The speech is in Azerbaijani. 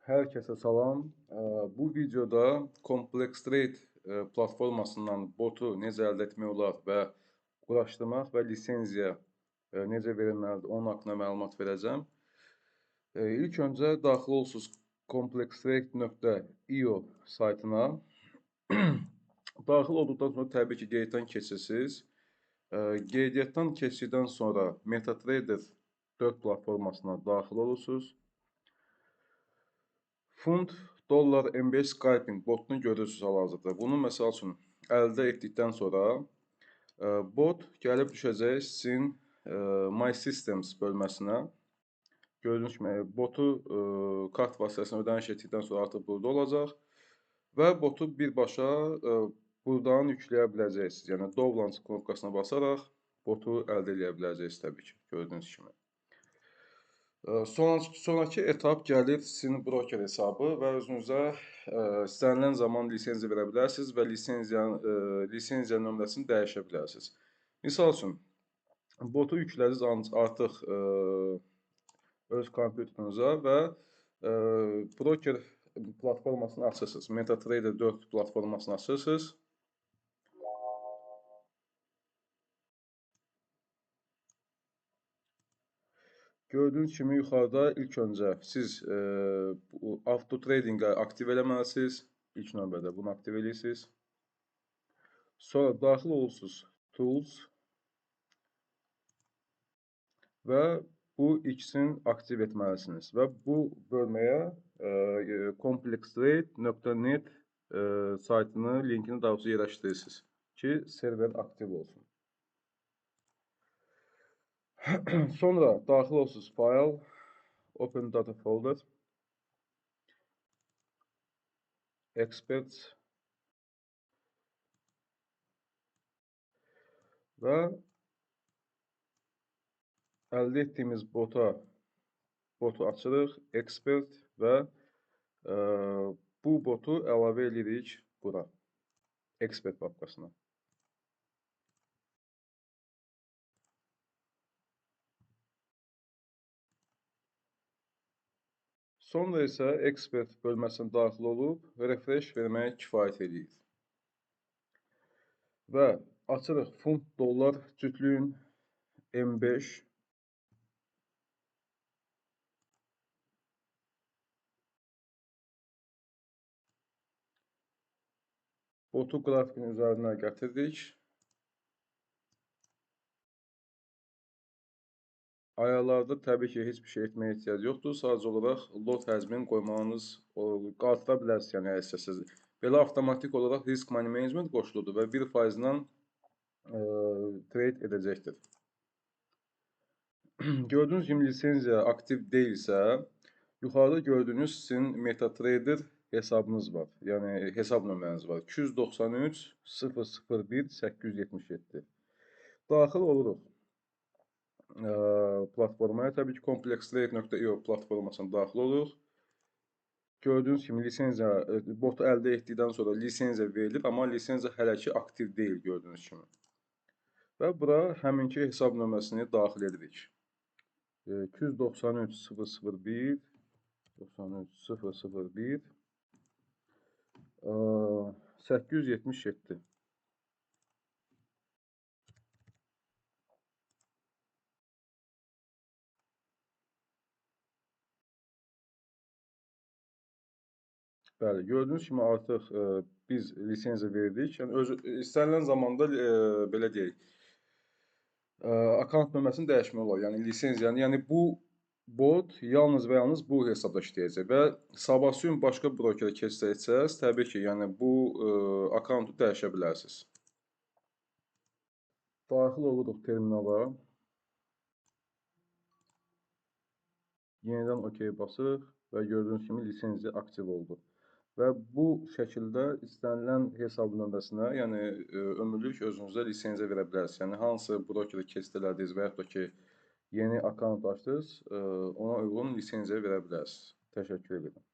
Hər kəsə salam. Bu videoda Complex Trade platformasından botu necə əldə etmək olar və quraşdırmaq və lisenziya necə verilməlidir, onun haqqında məlumat verəcəm. İlk öncə daxil olursunuz complextrade.io saytına. Daxil olduqdan sonra təbii ki, qeydiyyatdan keçirsiniz. Qeydiyyatdan keçdikdən sonra MetaTrader 4 platformasına daxil olursunuz. Funt, dollar, M5 Scalping botunu görürsünüz hal-hazırda. Bunu məsəl üçün əldə etdikdən sonra bot gəlib düşəcək sizin My Systems bölməsinə. Gördüyünüz kimi botu kart vasitəsilə ödəniş etdikdən sonra artıq burada olacaq və botu birbaşa buradan yükləyə biləcəksiniz. Yəni Download knopkasına basaraq botu əldə edə biləcəksiniz təbii ki, gördüyünüz kimi. Sonraki etap gəlir sizin broker hesabı və özünüzə istənilən zaman lisenziya verə bilərsiniz və lisenziya nömrəsini dəyişə bilərsiniz. Misal üçün, botu yüklədiniz artıq öz kompüterinizə və broker platformasını açırsınız. MetaTrader 4 platformasını açırsınız. Gördüyünüz kimi yuxarıda ilk öncə siz auto tradingə aktiv eləməlisiniz. İlk növbədə bunu aktiv eləyirsiniz. Sonra daxil olursunuz Tools və bu ikisini aktiv etməlisiniz. Və bu bölməyə complextrade.net saytını, linkini daha doğrusu yerləşdirirsiniz ki, server aktiv olsun. Sonra daxil olursunuz File, Open Data Folder, Experts və əldə etdiyimiz botu açırıq, Expert və bu botu əlavə edirik bura, Expert papkasına. Sonra isə Expert bölməsinə daxil olub, refresh verməyə kifayət eləyir. Və açırıq funt dollar cütlüyün M5. Botu qrafikin üzərinə gətirdik. Ayarlarda təbii ki, heç bir şey etməyə ehtiyac yoxdur. Sadəcə olaraq lot həcmini qoymağınız, artıra bilərsiniz, yəni əgər istəsəniz. Belə avtomatik olaraq risk money management qoşuludur və 1%-dən trade edəcəkdir. Gördüyünüz kimi lisenziya aktiv deyilsə, yuxarıda gördüyünüz sizin MetaTrader hesabınız var. Yəni hesab nömrəniz var. 293 001 877. Daxil oluruq platformaya. Təbii ki, complextrade.io platformasına daxil oluruq. Gördüyünüz kimi lisenziya, botu əldə etdikdən sonra lisenziya verilir, amma lisenziya hələ ki aktiv deyil gördüyünüz kimi. Və bura həminki hesab nömrəsini daxil edirik. 293 001 93 001 877. Bəli, gördüyünüz kimi artıq biz lisenziya verdik. Yəni, özü, istənilən zamanda, belə deyək, akkaunt nömrəsini dəyişmək olar. Yəni, lisenziyanı, yəni bu bot yalnız və yalnız bu hesabda işləyəcək və sabahsı gün başqa brokerə keçsə etsəz, təbii ki, yəni bu akkauntu dəyişə bilərsiniz. Daxil oluruq terminala. Yenidən OK basırıq və gördüyünüz kimi lisenziya aktiv oldu. Və bu şəkildə istənilən hesab nömrəsinə, yəni ömürlük özünüzə lisenziya verə bilərsiniz. Yəni hansı brokerə keçid elədiniz və yaxud da ki, yeni akkaunt açdınız, ona uyğun lisenziya verə bilərsiniz. Təşəkkür edirəm.